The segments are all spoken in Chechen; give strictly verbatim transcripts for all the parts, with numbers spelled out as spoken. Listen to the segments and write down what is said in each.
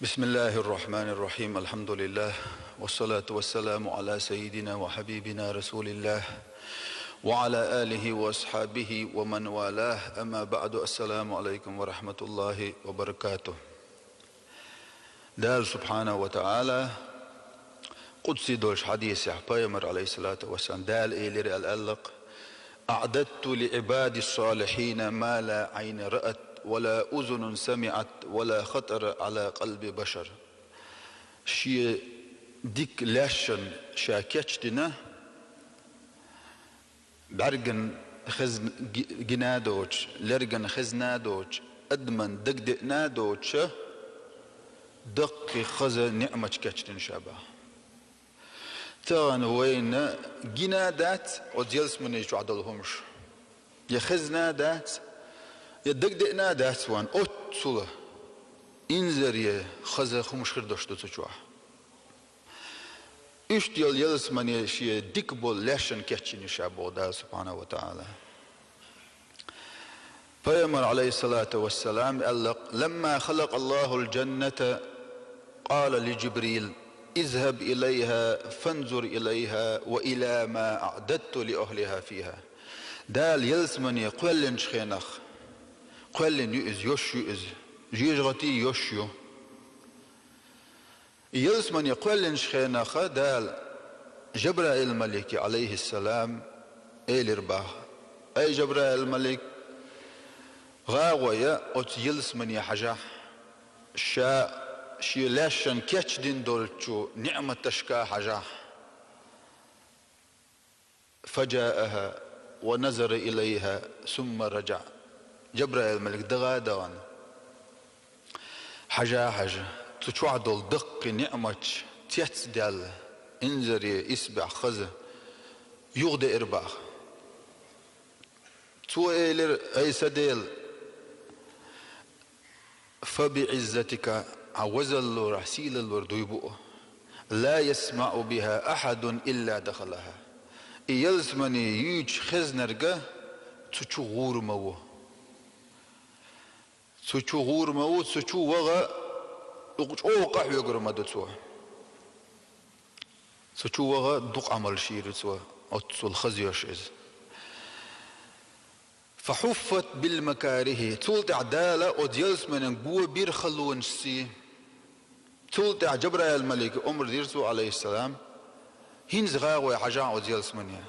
بسم الله الرحمن الرحيم. الحمد لله، والصلاة والسلام على سيدنا وحبيبنا رسول الله، وعلى آله وأصحابه ومن والاه. أما بعد، السلام عليكم ورحمة الله وبركاته. Дала субхьанаху ва таӀала къудси долчу хьадисехь пайхамар, алейхиссалату вассалам, Дала элира аьлла аьллакх: «أعددت لعبادي الصالحين ما لا عين رأت ولا أذن سمعت ولا خطر على قلب بشر». Шен дика лаьшна ша кечдина, бӀаьргана хезна, ги-, гина а доцуш, лергана хезна а доцуш, адамна дагадеана а доцуш, даккхий хаза ниӀматаш кечдина ша боху. Тахана вайна гина а дац оцу ялсамани чохь долу хӀумаш, я хезна а дац, я дагадеана а дац вайна оццула инзаре хаза хӀумаш хир долуш ду цу чохь. Иштта йолу ялсамани шен дика болу лаьшна кечйина ша боху Дала субхьанаху ва таӀала. Пайхамар, алейхиссалату вассалам, аьлла: «لما خلق الله الجنة قال لجبريل: اذهب إليها فانظر إليها وإلى ما أعددت لأهلها فيها». Дала ялсамани кхоьллинчу хенахь, кхоьллина ю иза, йолуш ю иза, жежагӀатий йолуш ю. Ялсамани кхоьллинчу хенахь Дала Жабраил-малике, алейхиссалам, элира боху: «Ай, Жабраил-малик, гӀа а гӀой оцу ялсамане хьажахь, ша шен лаьшна кечдина долчу ниӀматашка хьажахь». فجاءها ونظر إليها ثم رجع. Жабраил-малик дагӀа а дахана, хьажа а хьаьжна, цу чохь долу даккхий ниӀматаш цецдаьлла, инзаре исбаьхьа хаза юхадеара боху. Цо элира: «Ай сан Дела, فبعزتك, хьан вазаллора, сийлаллора дуй бу, لا يسمع بها أحد إلا دخلها». И ялсамани юьйцуш хезнарг цу чу гӀур ма ву. Цу чу гӀур ма ву, цу чу ваха дукха чӀогӀа къахьоьгур ма ду цо. Цу чу ваха дукха Ӏамал йийр ю цо, оццул хаза йолуш иза. فحفت بالمكاره. Цул тӀаьхьа Дала оцу ялсаманин го бира халонашций. Цул тӀаьхьа Жабраил-малике омра дира цо, алейхиссалам: «ХӀинца гӀа а гӀой хьажахь оцу ялсамане».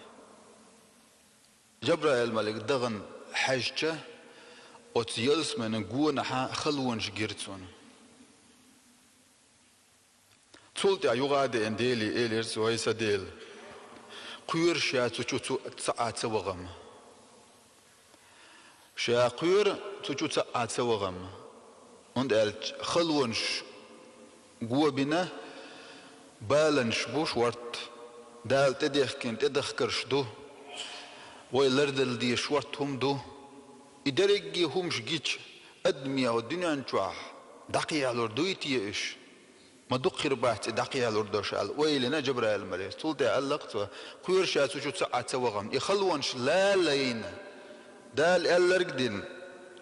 Жабраил-малик дахана хьаьжча, оцу ялсаманин гонахьа халонаш гира цунна. Цул тӀаьхьа юха а деана Деле элира цо: «Ай сан Дела, кхоьру ша цу чу цу, цхьа а ца вахана. Ша кхоьру цу чу цхьа а ца вахана, хӀунда аьлча халонаш го бина, баланаш бу шорта, Дала тӀедехкина тӀедахкарш ду, вай лардала дезаш шорта хӀума ду. И дерриге хӀумаш гича, адаме хӀокху дуьнен чохь дӀакхехьалур дуй те уьш? Ма дукха хир бац и дӀакхехьалур долуш», — аьлла, ойла йина Жабраил-малик. Цул тӀаьхьа аьллакх цо: «Кхоьру ша цу чу цхьа а ца вахана». И халонаш лалайна, Дала аьлларг а дина,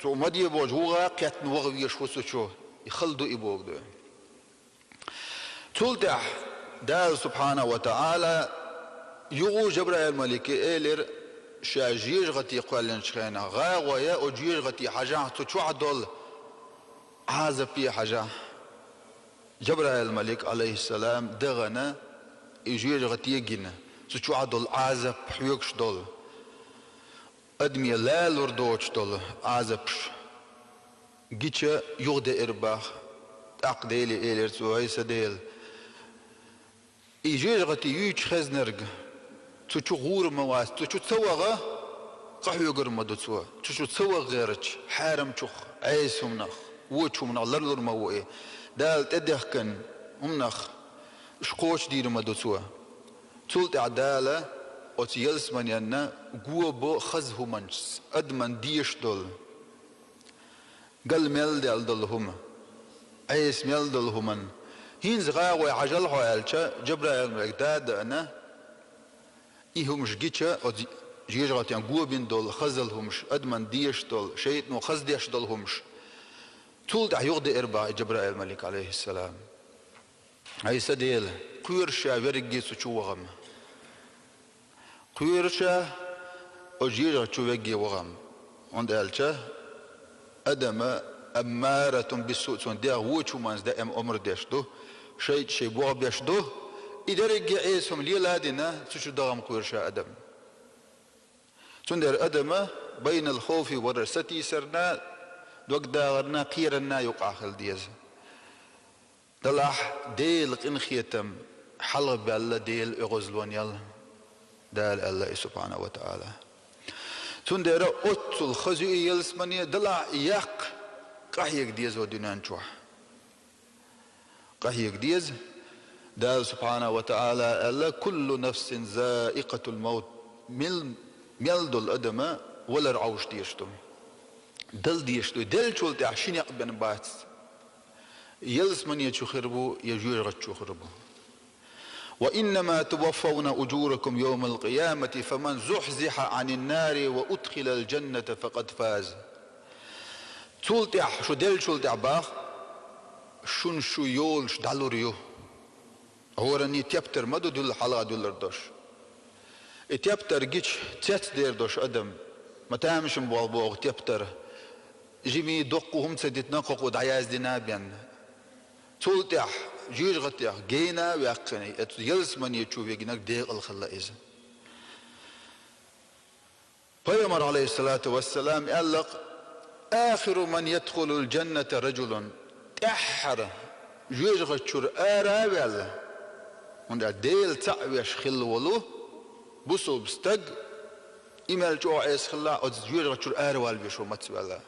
цо ма де бохучу вуха а кхеттина ваха везаш ву цу чу, и хала ду и бохург ду. Цул тӀаьхьа Дала субхьанаху ва таӀала юха Жабраил-малике элира, ша жежагӀате кхоьллинчу хенахь: «ГӀа а гӀой оцу жежагӀате хьажахь, цу чохь долу Ӏазапе хьажахь». Жабраил-малик, алейхиссалам, дахана, и жежагӀате гина, цу чохь долу Ӏазап хьоьгуш долу, адаме лалур доцуш долу Ӏазапаш гича юхадеара боху. ТӀаккха Деле элира цо: «Ай сан Дела, и жежагӀате юьйцуш хезнарг цу чу гӀур ма вац, цу чу ца ваха къахьоьгур ма ду цо, цу чу ца ваха гӀерташ, хьарамчух, Ӏеса хӀуманах, вочу хӀуманах ларлур ма ву и, Дала тӀедехкина хӀуманах уьш кхочушдийр ма ду цо». Цул тӀаьхьа Дала оцу ялсаманенна го бо хаза хӀуманаш, адамна дезаш долу, гал мел даьлла долу хӀума, Ӏеса мел долу хӀуманна. «ХӀинца гӀа а гӀой хьажал хьо», — аьлча, Жабраил-малик да а даана, и хӀумаш гича, оцу жежагӀатен го бина долу хазал хӀумаш, адамна дезаш долу, шайтӀано хаза деш долу хӀумаш, Цул тӀаьхьа юхадеара баха и Джабраил-малик, Ӏалайхиссалам: «Ай са Дела, кхоьру ша верриге цу чу вахам. Кхоьру ша оцу жоьжахати чу верриге вахам. ХӀунда аьлча адам аммаратун биссуъ, цуьнан дегӀ вочу хӀуманца даим омра деш ду, шайтӀа шайн бохам беш ду. И дерриге Ӏеса хӀума лела а дина, цу чу дахам кхоьру ша адам». Цундела адама байнал ховфи ва раджа, сатийсарна, догдахарна, кхеранна юкъахь хила деза. Делахь Делан къинхетам хьалхабаьлла, Дела оьгӀазлонел, Дала аьлла и, субхьанаху ва таӀала. Цундела оццул хаза ю и ялсамане, делахь и яккха къахьега деза дуьнен чохь. Къахьега деза. Дала субхьанаху ва таӀала аьлла: «Куллу нафсин заикъатул мавт». Мел, мел долу адама валар Ӏовш дезаш ду. Дала дезаш ду. Деллачул тӀаьхьа ши некъ бен бац. Ялсамане чу хир бу, я жоьжахати чу хир бу. «Ва иннама туваффавна уджуракум йовмал къиямати, фаман зухьзихьа Ӏанин нари ва удхилал джанната, факъад фаз». Цул тӀаьхьа, шу деллачул тӀаьхьа баха, шуна шу йолуш дӀалур ю. ХӀоранний тептар ма ду дуьллу хьалха дуьллур долуш. И тептар гича цецдер долуш адам, ма тамашийна болх боху тептар, жимий доккха хӀума ца дитина, кхокхо дӀаяздина а бен. Цул тӀаьхьа жоьжахатех гена а ваьккхина, оцу ялсамане чу вегнарг декъала хилла иза. Пайхамар, Ӏалайхиссалату вассалам, аьлла-кх: «Ахиру ман ядхулул джанната раджулун». ТӀаьххьара жоьжахати чуьра ара а ваьлла, хӀунда аьлча Дела цхьаъ веш хилла волу бусулба стаг, и мел чӀогӀа Ӏеса хилла, оцу жоьжахати чуьра аравала везаш ву маца ваьлла.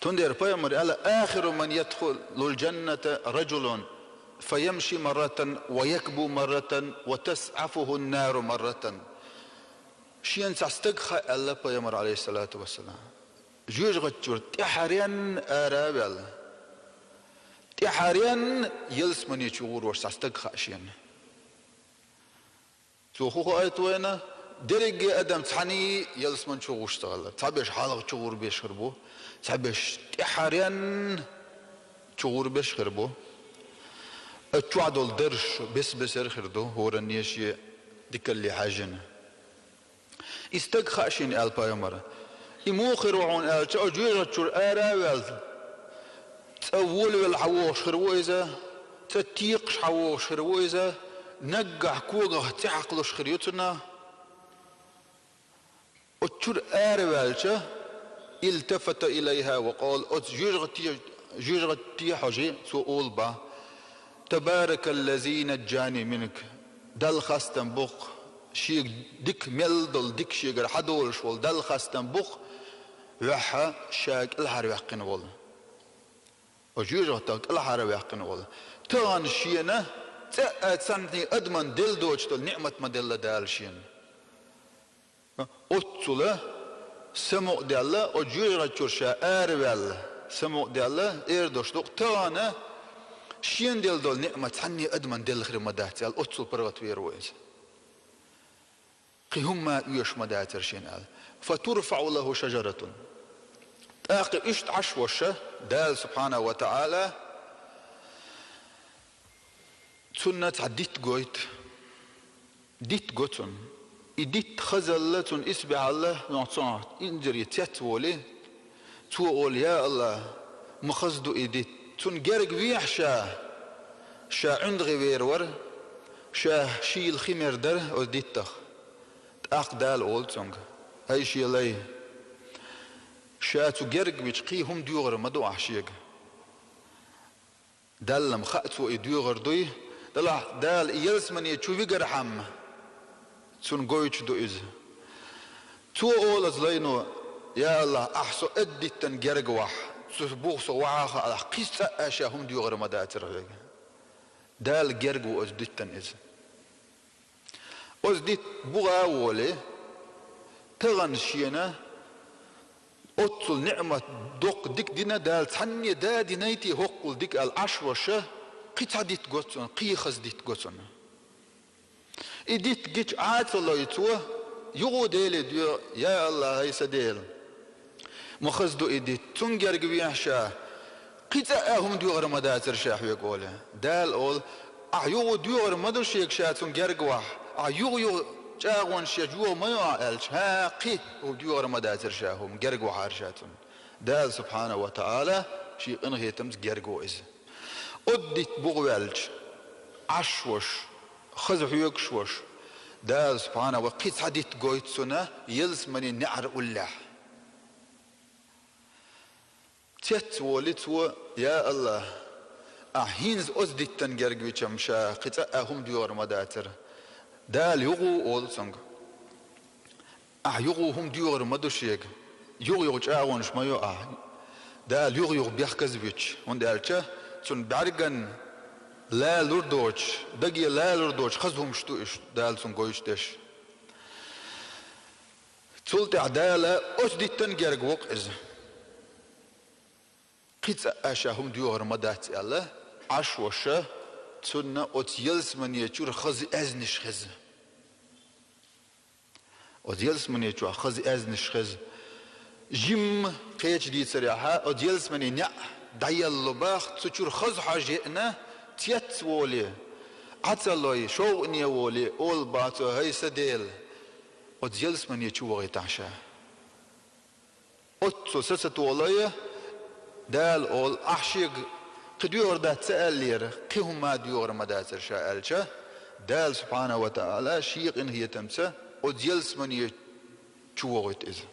Цундела пайхамар аьлла: «Ахиру ман ядхулул джанната раджулун, фаямши марратан, ва якбу марратан, ва тасъафухун нару марратан». Шена цхьа стаг хаьа, аьлла пайхамар, Ӏалайхиссалату вассалам, жоьжахати чуьра тӀаьххьаренна ара а ваьлла, тӀаьххьаренна ялсамане чу гӀур волуш цхьа стаг хаьа шена. Цо хӀун хаийта вайна? Дерриге адам цхьаьний ялсамане чу гӀуш ца хилла. Цхьаберш хьалха чу гӀур беш хир бу, цхьаберш тӀаьххьаренна чу гӀур беш хир бу. Оцу чохь долу даржаш бес-бесара хир ду, хӀоранне шен дикалле хьаьжжина. И стаг хаьа шена, аьлла пайхамара. И муха хир ву хьуна аьлча, оцу жоьжахати чуьра ара а ваьлла, цӀа волавелла хьан вогӀуш хир ву иза, цӀа текхаш хьан вогӀуш хир ву иза, наггахь когах цӀе хьакхалуш хир ю цунах. Оцу чуьра ара ваьлча, илтафата илайха ва къала, оцу жоьжахати, жоьжахати хьожий, цо олу бан: «Табаракаллази наджани минк». Далла хастам бу-кх, шега дика мел долу, дика шегара хьадолуш волу Далла хастам бу-кх, ваьхьа ша кӀелхьарваьккхина волу. Оцу жоьжахатех кӀелхьарваьккхина волу. Тахана шена цӀа а цхьанний адаман делла доцуш долу ниъмат ма делла Дала шена. Оццула самукъадаьлла, оцу жоьжахати чуьра ша араваьлла, самукъадаьлла, эр долуш ду-кх: «Тахана шена делла долу ниъмат цхьанний адаман делла хир ма дац», — аьлла, оццул паргӀат вер ву иза. Кхин хӀумма оьшуш ма дацара шена аьлла. «Фатурфаъу лаху шажаратун». ТӀаккха иштта Ӏаш волуш, Дала субхьанаху ва таӀала цунна цхьа дитт гойту. Дитт го цунна. И дитт хазалла цунна исбаьхьалла, нохча цунах инзаре цецволий, цо олу: «Я АллахӀ, ма хаза ду и дитт. Цунна герга вехьа ша, ша ӀиндагӀе вер вара, ша шийла хи мер дара оцу диттах». ТӀаккха Дала олу цуьнга: «ХӀай шен лай, ша цу герга вича кхин хӀума доьхур ма ду ахь шега». Далла-м хаьа цо и доьхур дуй, делахь Дала и ялсамане чу вигархьама, цунна гойтуш ду иза. Цо олу оцу лайно: «Я АллахӀ, ахь со оцу диттан герга вахь, цу бух со вахьа а хаалахь, кхин цкъа а ша хӀума доьхур ма дацара хьоьга». Дала герга ву оцу диттан иза. Оцу дитт бухахь а волий, тахана шена оццул ниъмат доккха дика дина Дала, цхьанне а дина динайтий хӀоккхул дика аьлла Ӏаш волуш, кхин цхьа дитт го цунна, кхин хаза дитт го цунна. И дитт гича Ӏа а ца лой цо, юха а Деле доьху: «Я АллахӀ, хӀай сан Дела, ма хаза ду и дитт, цунна герга вехь ша, кхин цхьа а хӀума доьгӀар ма дацар ша хьоьга олий. Дала олу: «Ахь юха доьгӀар ма ду шега ша цунна герга вахь, ахь юха-юха чӀагӀонаш еш йоха ма йо ахь», аьлча, хӀа, кхин хӀума доьгӀар ма дацар ша хӀума, герга вахьара ша цунна. Дала субхьанаху ва таӀала шен къинхетамца герга во иза. Оцу дитта бухаваьлча, Ӏаш волуш, хаза хьоьгуш волуш, Дала субхьанаху ва кхин цхьа дитт гойту цунна ялсаманин неӀар уллехь. Цец волий цо: «Я АллахӀ, ахь хӀинца оцу диттан герга вича-м ша кхин цхьа а хӀума доьгӀар ма дацара». Дала юха олу цуьнга: «Ахь юха хӀума доьгӀар ма ду шега, юха-юха чӀагӀонаш ма йо ахь, Дала юха-юха бехказа вуьтуш, хӀунда аьлча цуьнан бӀаьргана лалур доцуш, даге лалур доцуш хаза хӀумаш ду уьш Дала цуьнга гойтуш дерш». Цул тӀаьхьа Дала оцу диттан герга во-кх иза. Кхин цхьа а ша хӀума доьгӀар ма дац аьлла, Ӏаш волуш, цунна оцу ялсамане чуьра хаза аьзнаш хеза. Оцу ялсамане чохь хаза аьзнаш хеза. Жимма кхечу дийцарехь, оцу ялсаманин неӀ дӀаелла бах, цу чуьра хаза хьожа еана, цец волий, Ӏа ца лой, шовкъане волий, олу бах цо: «ХӀай сан Дела, оцу ялсамане чу вахийтахь ша». Оццул са ца толой, Дала олу, ахь шега кхин доьгӀар дац ца аьллера, кхин хӀума доьгӀар ма дацара ша аьлча, Дала субхьанаху ва таӀала шен къинхетамца оцу ялсамане чу вохуьйту иза.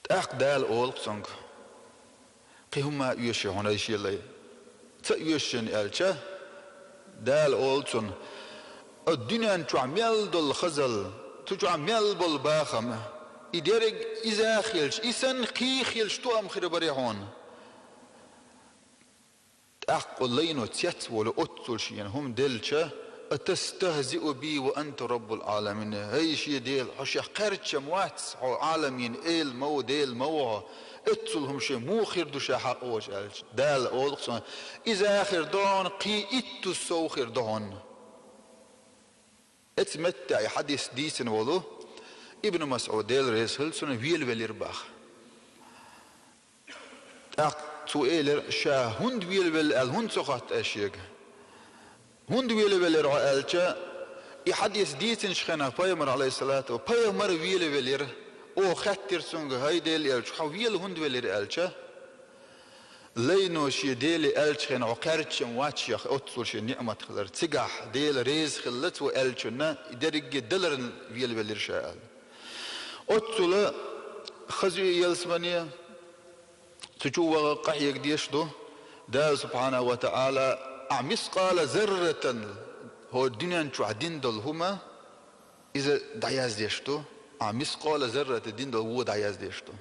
ТӀаккха Дала олу-кх цуьнга: «Кхин хӀума оьший хьуна, ай шен лай?» «Ца оьшу шена», аьлча, Дала олу цунна: «Оцу дуьнен чохь мел долу хазалла, цу чохь мел болу бахам, и дерриг иза а хилча, и санна кхин а хилча, тоам хир барий хьуна?» ТӀаккха лайно цец волу оццул шена хӀума делча: «Атастахзиу би ва анта раббул Ӏаламин?» «ХӀай шен Дела, хьо шех кхерчам вац, хьо Ӏаламийн Эла ма ву, Дела ма ву хьо, оццул хӀума шен муха хир ду ша хьакъ воцуш?» аьлча, Дала олу-кх цунна: «Иза а хир ду хьуна, кхин иттуз сов хир ду хьуна». Эцу меттехь и хьадис дийцина волу Ибн МасӀуд, Дела реза хила цунна, велавелира бах. ТӀаккха цо элира: «Ша хӀунда велавелла?» аьлла, хӀунда ца хотту аш шега? «ХӀунда велавелира хьо?» аьлча, и хьадис дийцинчу хенахь пайхамар, алейхиссалату, пайхамар велавелира. Оха хаьттира цуьнга: «ХӀай Делан элча, хьо вела хӀунда велира?» аьлча, лайно шен Деле аьллачу хенахь хьо кхерчам вац шех оццул шен ниъмат хилар. Цигахь Дела реза хилла цо аьллачунна, и дерриге даларна велавелира ша аьлла. Оццула хаза ялсамане, цу чу ваха къахьега дезаш ду. Дала субхьанаху ва таӀала: «Ахь мискъала зарратан хӀора дуьнен чохь дина долу хӀума, иза дӀаяздеш ду. Ахь мискъала зарратан дина долу вон дӀаяздеш ду.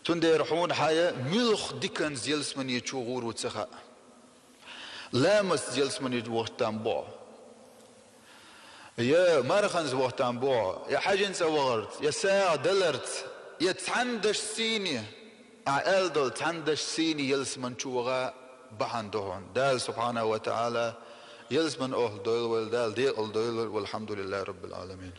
Цундела хьуна хьан муьлха диканца ялсамане чу гӀур ву ца хаьа. Ламазца ялсамане чу вахийтам бу хьо, я марханца вахийтам бу хьо, я хьаьжин цӀа вахарца, я сагӀа даларца, я цхьана дашцийна, ахь аьлла долу цхьана дашцийна ялсамане чу ваха бахьана ду хьуна». Дала субхьанаху ва таӀала ялсаманин охӀла дойла вайла, Дала декъала дойла вайла. Валхьамдулиллахи раббил Ӏаламин.